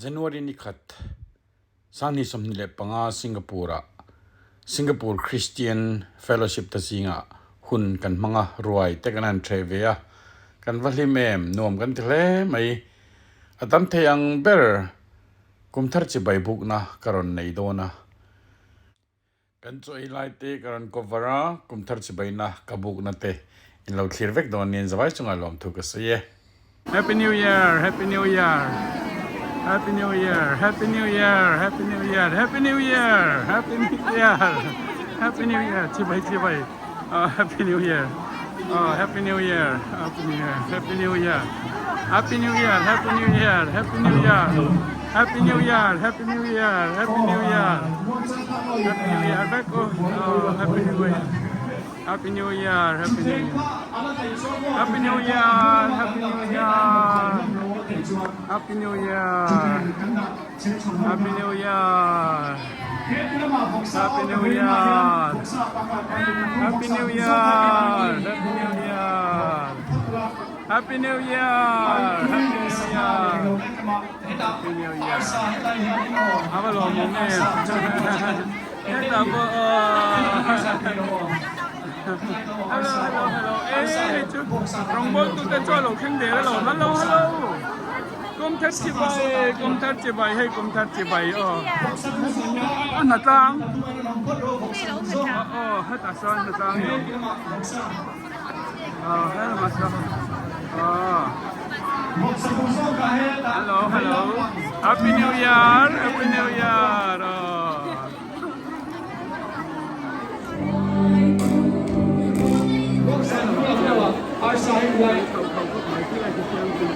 January ni khat, 2025 Singapore-ah Singapore Christian Fellowship te zingah hun kan hmang a, ruai te kan han ṭheh ve a, kan va hlim em, nuam kan ti hle mai. A tam thei ang ber kum thar chibai bukna ka rawn nei dawn a. Kan chaw ei lai te ka rawn cover a, kum thar chibaina ka bukna te in lo thlir vek dawn aniin zavai chungah lawmthu ka sawi e. Happy New Year Happy New Year Happy New Year Happy New Year Happy New Year Happy New Year Happy New Year Happy New Year Chibai chibai oh Happy New Year oh Happy New Year Happy New Year Happy New Year Happy New Year Happy New Year Happy New Year Happy New Year Happy New Year Happy New Year Happy New Year vek u oh Happy New Year Happy New Year Happy New Year Happy New Year Happy New Year Happy New Year Happy New Year Happy New Year Happy New Year Happy New Year Happy New Year Happy New Year Happy New Year A va lawmawm em Hetah pawh Hello hello hello e hei chu rawngbawl tute chu a lo thleng der alawm hello hello Kawmthar chibai kawmthar chibai hei kawmthar chibai aw a hnatlang aw hetah sawn hnatlang hi aw helamah sawn aw hello hello happy new year happy new year aw.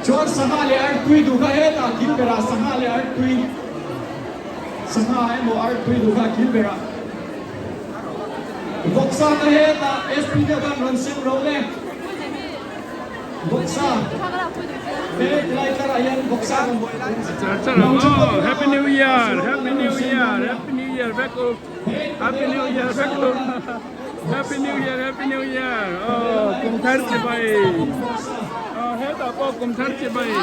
Chuan sangha leh artui duh kha hetah kil berah sangha leh artui sangha emaw artui duh kha kil berah vawksa kha hetah SP te khan rawn sem ro le vawksa he tilai tlarah hian vawksa Char char ang aw Happy New Year Happy New Year Happy New Year vek u Happy New Year vek u Happy New Year Happy New Year aw kum thar chibai aw hetah pawh kum thar chibai aw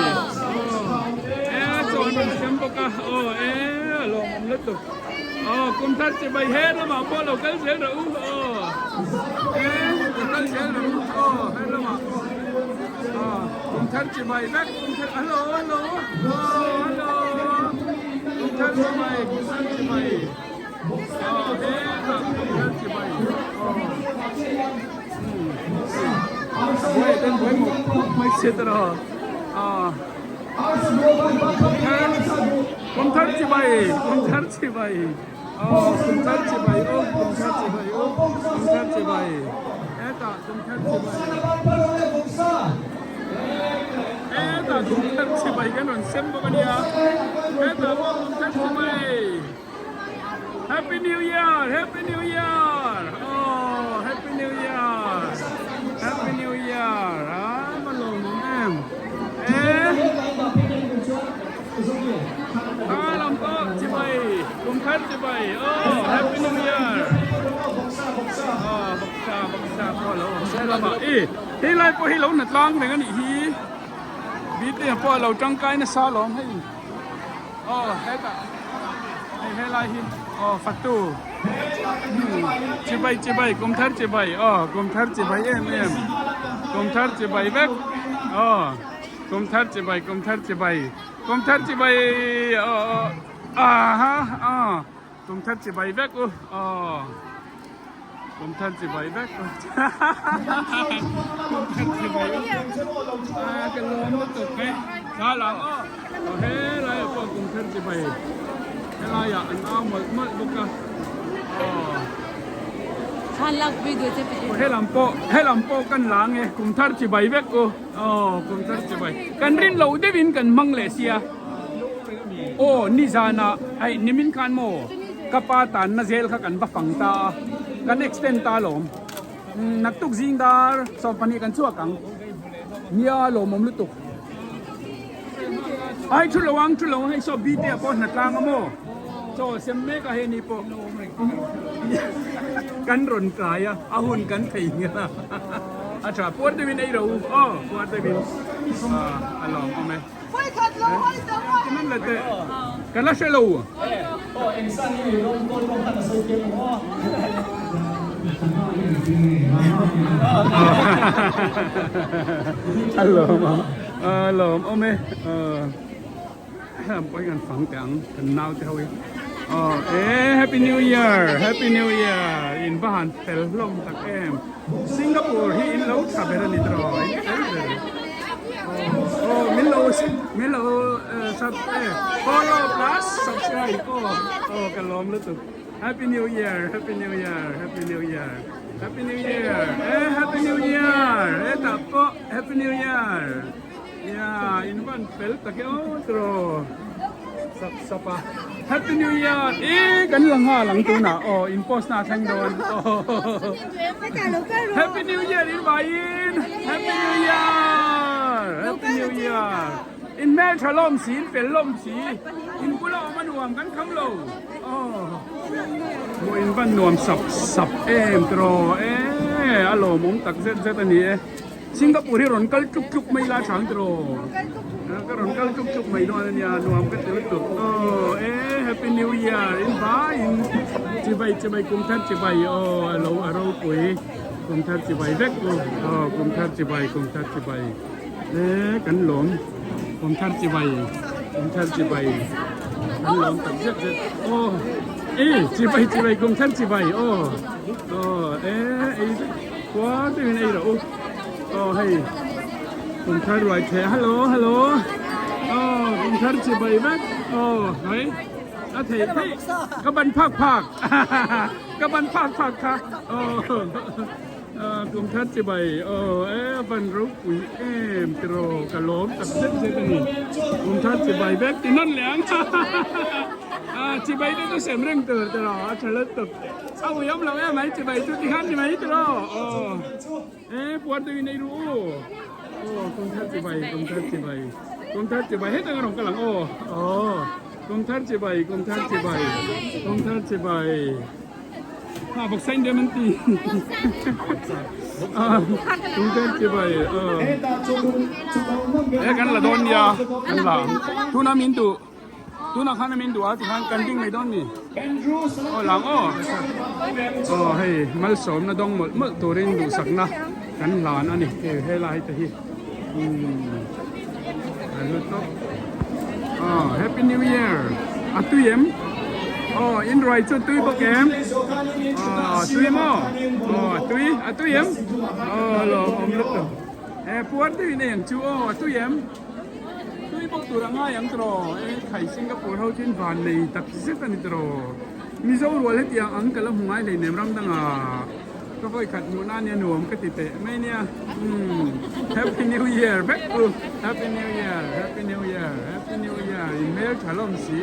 e chaw an rawn siam bawk a aw e a lawmawm lutuk aw kum thar chibai he lamah pawh lo kal zel rawh u aw e lo kal zel rawh u aw he lamah aw kum thar chibai vek kum thar hello hello aw hello kum thar chibai kum thar chibai aw hetah kum thar chibai aw buai ten buai mawp mawp mai chhiat erawh aw kum thar chibai kum thar chibai aw kum thar chibai aw kum thar chibai aw kum thar chibai hetah kum thar chibai hetah kum thar chibai kan rawn sem bawk a nia hetah pawh kum thar chibai Happy New Year Happy New Year aw Happy New Year Happy New Year a va lawmawm em e a lam pawh chibai kum thar chibai aw Happy New Year aw bawksa bawksa pawh a lo awm zel a i helai pawh hi lo na tlang reng a nih hi bikte pawh a lo tangkai nasa alawm hei. Aw hetah hei helai hi aw fatu chibai chibai kum thar chibai aw kum thar chibai em em kum thar chibai vek aw kum thar chibai kum thar chibai kum thar chibai aw aw aha aw kum thar chibai vek u aw kum thar chibai vek u kum thar chibai u a ka lawm lutuk mai thla lang aw aw helai ah pawh kum thar chibai helai ah an au mawlh mawlh bawk a aw helam pawh helam pawh kan lang e kum thar chibai vek u aw kum thar chibai kan rin loh deuhin kan hmang leh sia aw nizanah hei nimin khan maw. Ka pa tanna zel kha kan va fang ta a, kan extend ta alawm. Naktuk zing dar 12 kan chhuak ang. Nia lawmawm lutuk. Ai thu lo ang thu lo ang hei saw bite ah pawh hna tlang a maw. Chaw sem mek a hei ni pawh. Kan rawn kai a, a hun kan thei nghal a. A tha puar deuhin ei ro u aw puar deuhin a lawmawm e. Nan la teh. Ka la hre lo. A lawm awm a lawm awm e. Helam pawh hi kan fang teh ang kan nau te ho hi. Aw e happy new year happy new year in va han fel hlawm tak em. Singapore hi in lo tha ber a ni tawh in fel ber. Aw min lo min lo sub follow plus subscribe aw aw ka lawm lutuk. Happy new year happy new year happy new year happy new year eh happy new year hetah pawh happy new year. Nia in van fel tak e aw tiraw sap sap a happy new year i kan la nghal ang tunah aw in post na a thleng dawn aw happy new year in vaiin happy new year happy new year in hmeltha lawm si in fel lawm si in bula awm a nuam kan kham lo aw hmuh in van nuam sap sap em tiraw e a lawmawm tak zet zet a ni e. Singapore hi rawn kal tluk tluk mai la chang tiraw ka rawn kal tluk tluk mai dawn ania nuam ka ti lutuk aw e happy new year in vaiin chibai chibai kum thar chibai aw a lo a ropui kum thar chibai vek u aw kum thar chibai kum thar chibai e kan lawm kum thar chibai kum thar chibai kan lawm tak zet zet aw e chibai chibai kum thar chibai aw aw e ei Khua deuhin ei rawh u aw hei kum thar ruai theh hello hello aw kum thar chi bai vek aw hei a thei thei ka ban phak phak ka ban phak phak kha aw kum thar chi bai aw e ban ropui em tiraw ka lawm tak zet zet a ni kum thar chi bai vek ti nawn leh ang chi bai te chu sem reng tur tiraw a tha lutuk. A ui awm lo em mai chibai chu tikhan ni mai tiraw aw e puar deuhin ei ru u aw kumthar chibai kumthar chibai kumthar chibai hetang a rawn kal ang aw aw kumthar chibai kumthar chibai kumthar chibai ha bawksa in dem an ti kumthar chibai aw e kan la dawn nia kan la tuna min duh. Tunah khan a min duh a tikhan kan ding mai dawn mi? Aw lang aw. Aw hei malsawmna dawng mawlh mawlh turin duhsakna kan hlan a ni hei helai te hi umm a hlu tawp. Aw happy new year a tui em? Aw in ruai chu tui bawk em? Aw tui maw? Aw tui a tui em? Aw lawmawm lutuk. E puar tui in eng chu aw a tui em? Tui bawk tur a ngai ang tiraw e khai Singapore ho chu in van nei tak zet a ni tiraw Mizo rual hetiang ang ka la hmu ngai hleinem ram dangah ka vawi khat hmuh na ania nuam ka ti teh mai nia umm Happy New Year vek u Happy New Year Happy New Year Happy New Year in hmel tha hlawm si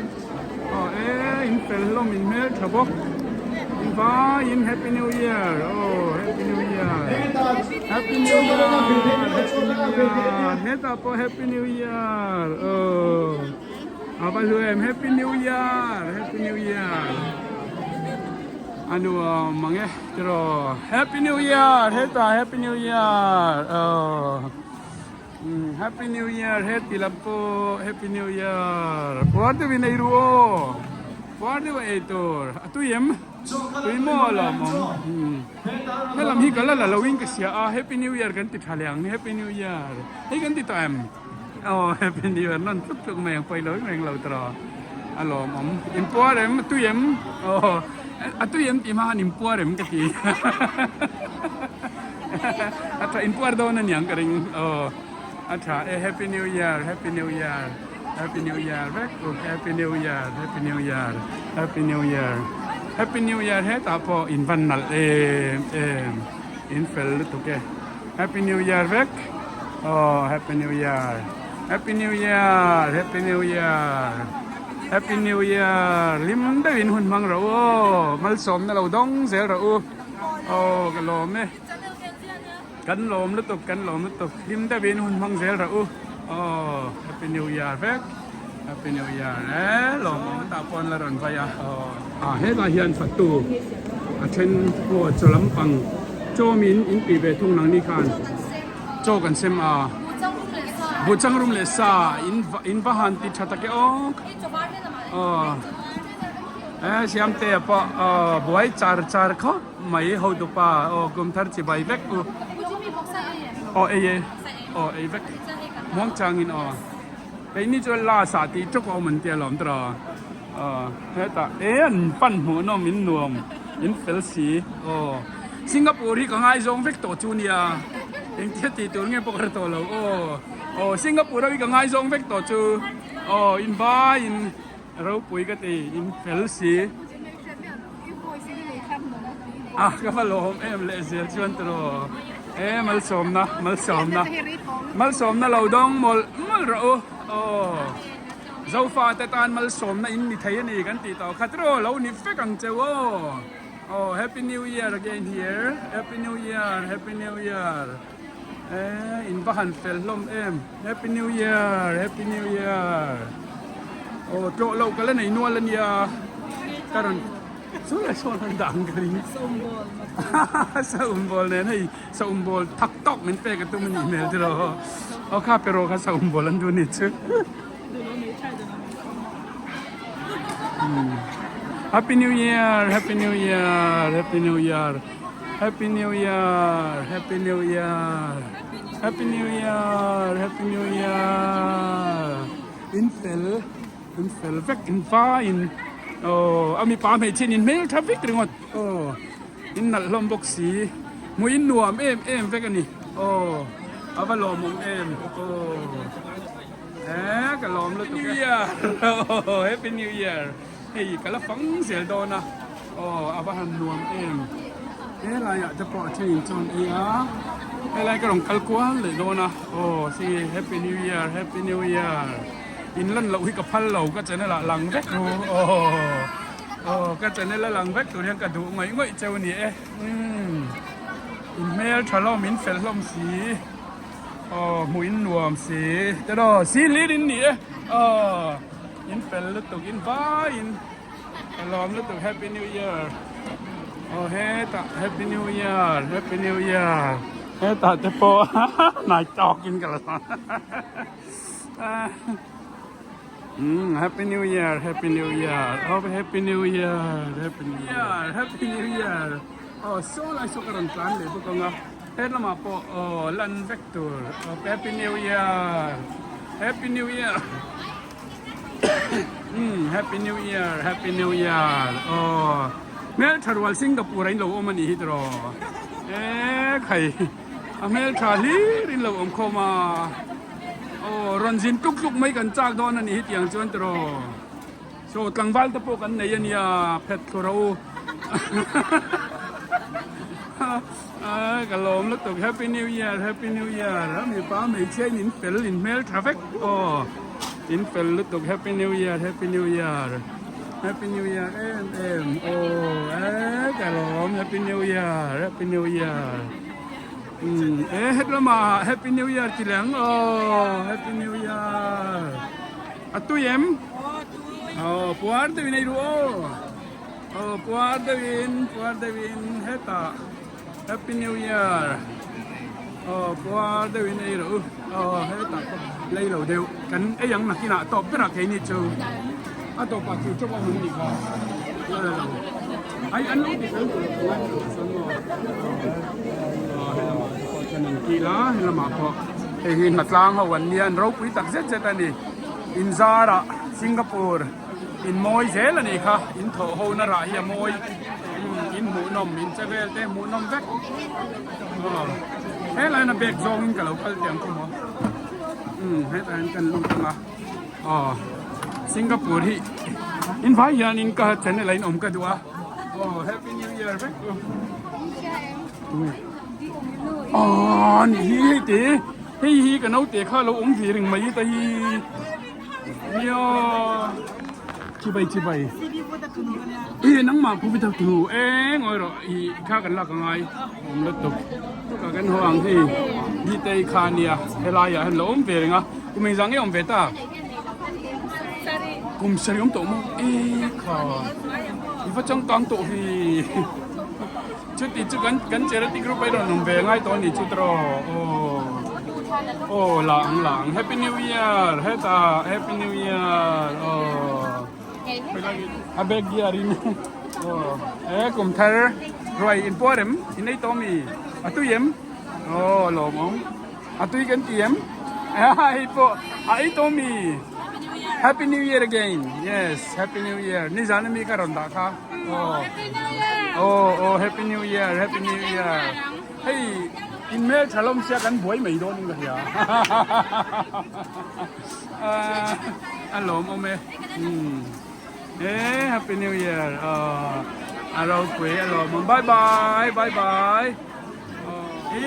aw e in fel hlawm in hmel tha bawk in vaiin Happy New Year aw Happy New Year. Happy New Year! Happy New Year! Hetah pawh Happy New Year! Aw a va hlu em Happy New Year! Happy New Year! A nuam mang e tiraw Happy New Year! Hetah Happy New Year! Aw Happy New Year! Heti lam pawh Happy New Year! Puar deuhin ei ru aw! Puar deuh a ei tur a tui em? Tui maw lawmawm? Helam hi ka la la lo in ka hria a happy new year kan ti tha leh ang happy new year hei kan ti tawh em aw happy new year nawn tluk tluk mai ang pawi lo reng lo tawh a lawmawm inpuar em a tui em aw a tui em tih hma khan inpuar em ka ti a tha inpuar dawn a niang ka ring aw a tha e happy new year happy new year happy new year vek u happy new year happy new year happy new year happy new year hetah pawh in van nalh em em in fel lutuk e happy new year vek aw happy new year happy new year happy new year happy new year hlim deuhin hun hmang rawh u aw malsawmna lo dawng zel rawh u aw ka lawm e. Kan lawm lutuk kan lawm lutuk hlim deuhin hun hmang zel rawh u aw happy new year vek happy new year e lawmawm tah pawn la rawn vai a aw. Ah hetah hian fatu a then aw chaw lampang chaw min in tih ve thung nang ni khan chaw kan sem a. Buhchangrum leh sa in in va han ti tha tak e aw. Aw e Siamtea pawh aw buai char char khawp mai hotupa aw kumthar chibai vek u. Aw ei e aw ei vek muangchangin aw. Keini chuan last ah tih tawk a awm an tia lawm tawh aw hetah e an pan hmuh nawm in nuam in fel si aw Singapore hi ka ngaizawng vek tawh chu nia engtia tih tur nge pawh ka hre tawh lo aw aw Singapore hi ka ngaizawng vek tawh chu aw in vai in ropui ka ti in fel si a ka va lawm em leh zel chuan tawh e malsawmna malsawmna malsawmna lo dawng mawlh mawlh rawh u aw zofa te tan malsawmna in ni thei a ni kan tih tawh khat rawh lo ni vek ang che u aw aw happy new year again here happy new year happy new year e in va han fel hlawm em happy new year happy new year aw tlawh loh ka la nei nual a nia ka rawn Chu leh sawn an dah ang ka ring. Saum ball nen hei saum ball thak tawk min pek a tum a nih hmel tiraw. Aw kha pe rawh kha saum ball an duh a nih chu. Happy New Year, Happy New Year, Happy New Year, Happy New Year, Happy New Year, Happy New Year, Happy New Year. In fel. An fel vek in vaiin aw a mipa hmeichhia in hmel tha vek ringawt aw in nalh hlawm bawk si hmuh in nuam em em vek a ni aw a va lawmawm em aw he ka lawm lutuk e aw happy new year hei ka la fang zel dawn a aw a va han nuam em helaiah te pawh a then in chuan ei a helai ka rawn kal kual leh dawn a aw si happy new year happy new year. In lan loh hi ka phal lo ka channel ah lang vek ru aw aw ka channel a lang vek tur hian ka duh ngawih ngawih cheu ni e umm in hmel tha hlawm in fel hlawm si aw hmuh in nuam si tiraw si hlir in ni e aw in fel lutuk in vai in ka lawm lutuk happy new year aw hetah happy new year happy new year hetah te pawh hnai tawk in ka la Happy New Year, Happy New Year, oh Happy New Year, Happy New Year, Happy New Year. Oh, so lai so ka rawn tlan leh bawk anga he lamah pawh oh lan vek tur oh Happy New Year, Happy New Year. Hmm, Happy New Year, Happy New Year. Oh, hmeltha rual Singapore a in lo awm a nih hi tiraw. Eh, khai. A hmeltha hlir in lo awm khawm a, aw rawn zin tluk tluk mai kan chak dawn a ni hetiang chuan tiraw saw tlangval te pawh kan nei a nia phet thlu ro a ka lawm lutuk happy new year happy new year a mipa hmeichhia in in fel in hmeltha vek aw in fel lutuk happy new year happy new year happy new year em em aw e ka lawm happy new year happy new year. Umm e het lamah happy new year ti leh ang aw happy new year a tui em aw puar deuhin ei ru aw aw puar deuhin puar deuhin hetah happy new year aw puar deuhin ei ru aw hetah pawh lei lo deuh kan ei ang nakinah tawp berah keini chu a tawpah chu tawp a awm anih kha ai an lo ti fel tur a ngai chuan maw. Aw helamah te pawh chuan an kil a helamah pawh hei hi hnatlang ho an nia an ropui tak zet zet a ni in zarah Singapore in mawi zel a nih kha in thawh ho na rah hi a mawi in hmuhnawm in che vel te hmuhnawm vek aw helai hian a bag zawngin ka lo kal teh ang chu maw umm hetah hian kan lut ang a aw Singapore hi in vai hianin ka channel ah in awm ka duh a aw happy new year vek u. Aw ni hi hei te hei hi ka naute kha lo awm ve reng mai ta hi nia chibai chibai e nangmah pu vi tu e ngawi rawh i kha kan lak angai awm lutuk ka kan haw ang hei ditei kha nia helai ah hian lo awm ve reng a kum engzah nge awm ve ta kum sarih awm tawh maw e kha i va changkang tawh hi. Chuti chu kan kan charity group a rawn awm ve ngai tawh a ni chu tawh aw. Aw la ang la ang Happy New Year hetah Happy New Year aw a bag gear in aw e kum thar ruai in puar em in ei tawh mi a tui em aw lawmawm a tui kan ti em hei pawh a ei tawh mi Happy New Year again yes Happy New Year nizan ami ka rawn dah kha aw aw aw Happy New Year Happy New Year. Hei in hmel tha lawm sia kan buai mai dawn in ka hria a lawm awm e e happy new year a ropui a lawm awm bye bye bye bye e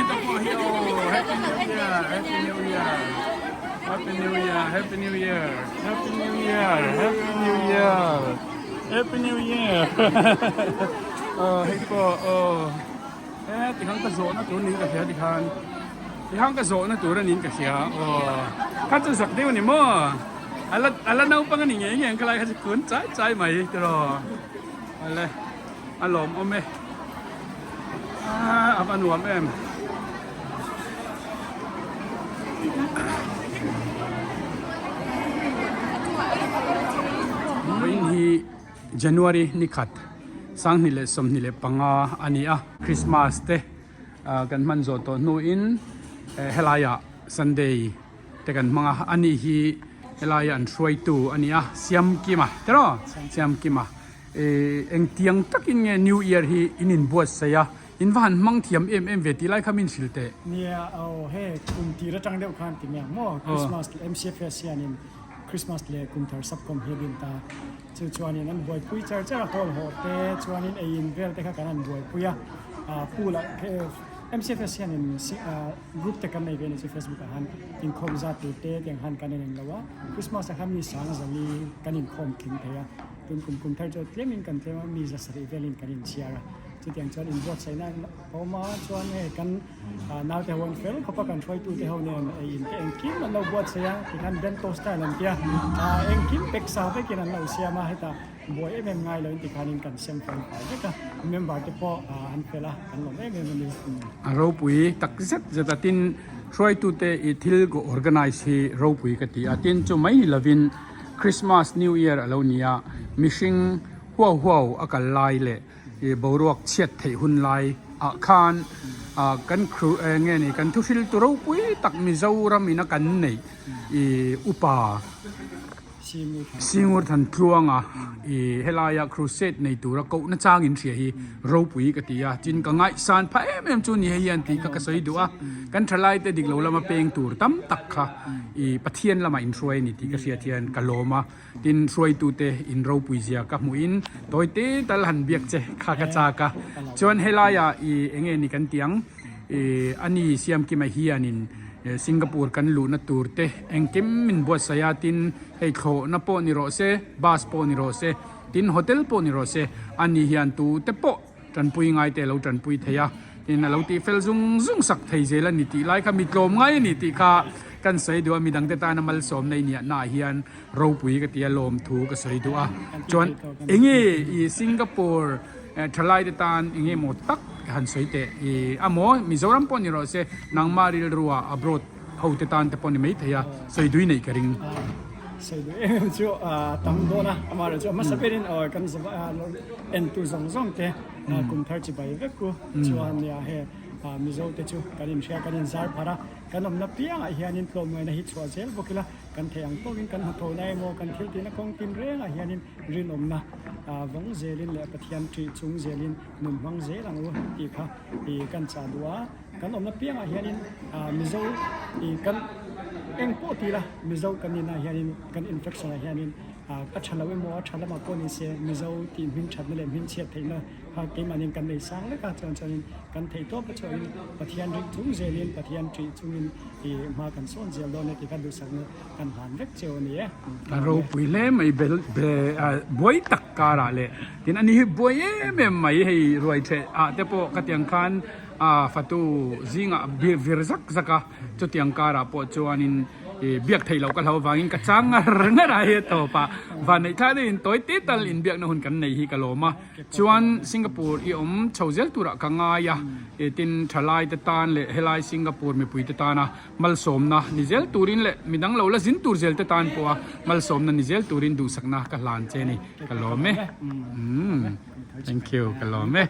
ta pawh hi aw happy new year happy new year happy new year happy new year happy new year happy new year happy new year Hei pawh aw he tikhan ka zawhna tur niin ka hria tikhan tikhan ka zawhna tur a niin ka hria aw kha chu zak deuh a ni maw ala ala naupang a ni ngei ngei ang khalai kha chu kun chai chai mai tiraw awle a lawmawm e a va nuam em. Vawiin hi. January ni khat 2025 a ni a, Christmas te kan hman zawh tawh hnuin helaiah Sunday te kan hmang a, ani hi helaia an hruaitu a ni a, Siamkima tiraw? Siamkima engtiang takin nge New Year hi in inbuatsaih a, in va han hmang thiam em em ve tih lai kha min hrilh teh. Nia aw hei kum tir atang deuh khan ti mai ang maw Christmas MCFS hianin Christmas leh kum thar sapkawm hi a din ta. Chu chuanin an buaipui char char a, hall hawh te chuanin ei in vel te kha kan han buaipui a, pool ah MCFS hianin group te kan nei ve a ni chu Facebook ah khan inkhawm zat tur te tiang khan kan ineng lo a, Christmas ah khan mi sang zali kan inkhawm tling thei a, tun kum kum thar chu tlemin kan tlem a, mi za sarih velin kan inchhiar a, chutiang chuan inbuatsaihna a awm a, chuan hei kan. Naute ho an fel khawp a, kan hruaitute ho nen ei in te engkim an lo buatsaih a, tikhan bento style an tia, engkim pack sa vekin an lo siam a, hetah buai em em ngai loin tikhanin kan sem fel fai vek a, member te pawh an fel a, kan lawm em em a ni. A ropui tak zet zet a, tin hruaitute i thil organize hi ropui ka ti a, tin chu mai ni lovin Christmas New Year a lo ni a, mihring huau huau a kal lai leh I boruak chhiat theih hun lai ah khan kan nge ni kan thuhril tu ropui tak Mizoram in a kan neih i upa Singur Thantluanga i helaia crusade nei tura kohna chang in hria hi ropui ka ti a tin ka ngaihsan phah em em chu ni hei hian tih kha ka sawi duh a kan thalai te dik lo lama peng tur tam tak kha i Pathian lamah in hruai a ni tih ka hriat hian ka lawm a. Tin, hruaitute in ropui zia ka hmuhin tawi te tal han biak che kha ka chak a. Chuan helaiah i enge ni kan tih ang, i ani Siamkima hianin Singapore kan luhna tur te engkim min buatsaih a, tin hei thlawhna pawh ni rawh se, bus pawh ni rawh se, tin hotel pawh ni rawh se, ani hian tute pawh tanpui ngai te a lo tanpui thei a, tin a lo tih fel zung zung sak thei zel a ni tih lai kha mi tlawm ngai a ni tih kha kan sawi duh a, midang te tana malsawmna i niahna ah hian ropui ka ti a, lawmthu ka sawi duh a, chuan enge i Singapore thalai te tan enge maw tak ka han sawi teh i amaw Mizoram pawh ni rawh se nangmah rilrua abroad ho te tan te pawh ni maithei a, sawi dui neih ka ring. Sawi duh em em chu tam dawn a, amaherawhchu chu a hmasa berin aw kan entu zawng zawng te kum thar chi bai vek u chuan nia he Mizo te chu kan inhria kan inzar phar a, kan awmna piangah hianin tlawmngaihna hi chhuah zel bawk ila kan theih ang tawkin kan hnathawhna emaw kan thil tihna kawng tin rengah hianin rinawmna vawng zelin leh Pathian ṭih chung zelin nun hmang zel ang u tih kha kan chah duh a. Kan awmna piangah hianin Mizo ih kan eng pawh ti ila Mizo kan nihna hianin kan infection ah hianin a tha lo emaw a tha lamah pawh ni se Mizo tih hming thatna leh hming chhiat theihna kha keimahniin kan nei sang lek a chuan chuanin kan theih tawp a chhuahin Pathian ring chung zelin Pathian ṭih chungin ih hma kan sawn zel dawn e tih kha duhsakna kan hlan vek cheu a ni e. A ropui hle mai bel be buai tak karah leh tin ani hi buai em em mai hei ruai ṭheh ah te pawh ka tiang khan A fatu zingah vir zak zak a, chutiang karah pawh chuanin I biak theih loh ka hlo avangin ka chang ngar ngar a he tawp a, vanneih thlai deuhin tawi te tal inbiakna hun kan nei hi ka lawm a. Chuan Singapore i awm chho zel turah ka ngai a, tin thalai te tan leh helai Singapore mipui te tana malsawmna ni zel turin leh midang lo la zin tur zel te tan pawha malsawmna ni zel turin duhsakna ka hlan che ni ka lawm e. Thank you ka lawm e.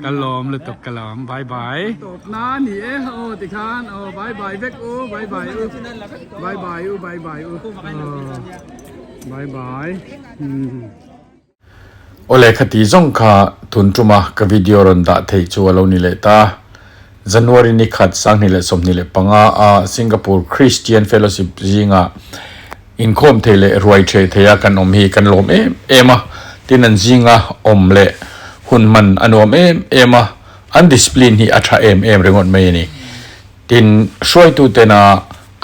Ka lawm lutuk ka lawm bye bye. Tawp na ni e aw tikhan aw bye bye vek u bye bye u bye bye u bye bye u bye bye. Awle khati zawng kha tun tuma ka video rawn dah theih chu a lo ni leh ta. January ni khat 2025 a Singapore Christian Fellowship zinga inkhawm thei leh ruai theh theia kan awm hi kan lawm em em a, tin an zinga awm leh hun hman a nuam em em a, an discipline hi a tha em em ringawt mai a ni. Tin, hruaitutena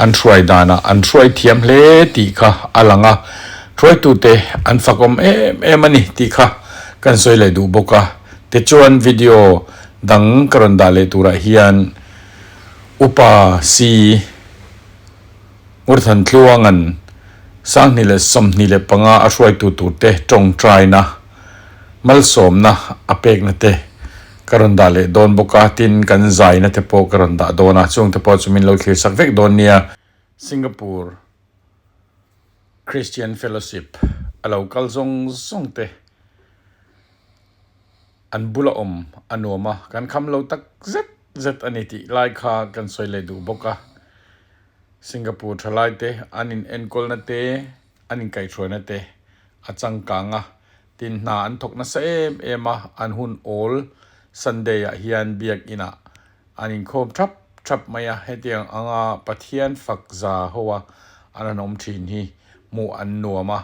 an hruai danah an hruai thiam hle tih kha a lang a, hruaitute an fakawm em em a ni tih kha kan sawi leh duh bawk a. Tichuan video dang ka rawn dah leh turah hian Upa Si Ngurthantluanga'n 2025 a hruaitu turte tawngtaina malsawmna a pekna te ka rawn dah leh dawn bawk a, tin kan zaina te pawh ka rawn dah dawn a, chung te pawh chu min lo thlir sak vek dawn nia. Singapore Christian Fellowship a lo kal zawng zawng te an bula awm a nuam a, kan kham lo tak zet zet a ni tih lai kha kan sawi leh duh bawk a. Singapore thalai te an in enkawlna te, an inkaihhruaina te a changkang a, tin hna an thawk nasa em em a, an hun awl Sunday ah hian biakin ah an inkhawm thap thap mai a, hetiang anga Pathian fak za ho a an han awm thin hi hmuh an nuam a,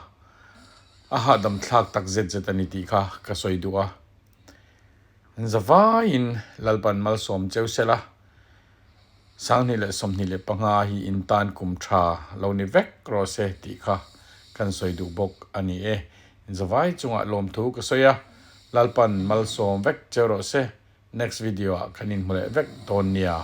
a hahdam thlak tak zet zet a ni tih kha ka sawi duh a, zavaiin Lalpan malsawm cheu sela. 2025 hi in tan kum tha lo ni vek rawh se tih kha kan sawi duh bawk a ni e. Inzavai chungah lawmthu ka sawi a, Lalpan malsawm vek cheu rawh se. Next video ah kan inhmu leh vek dawn nia.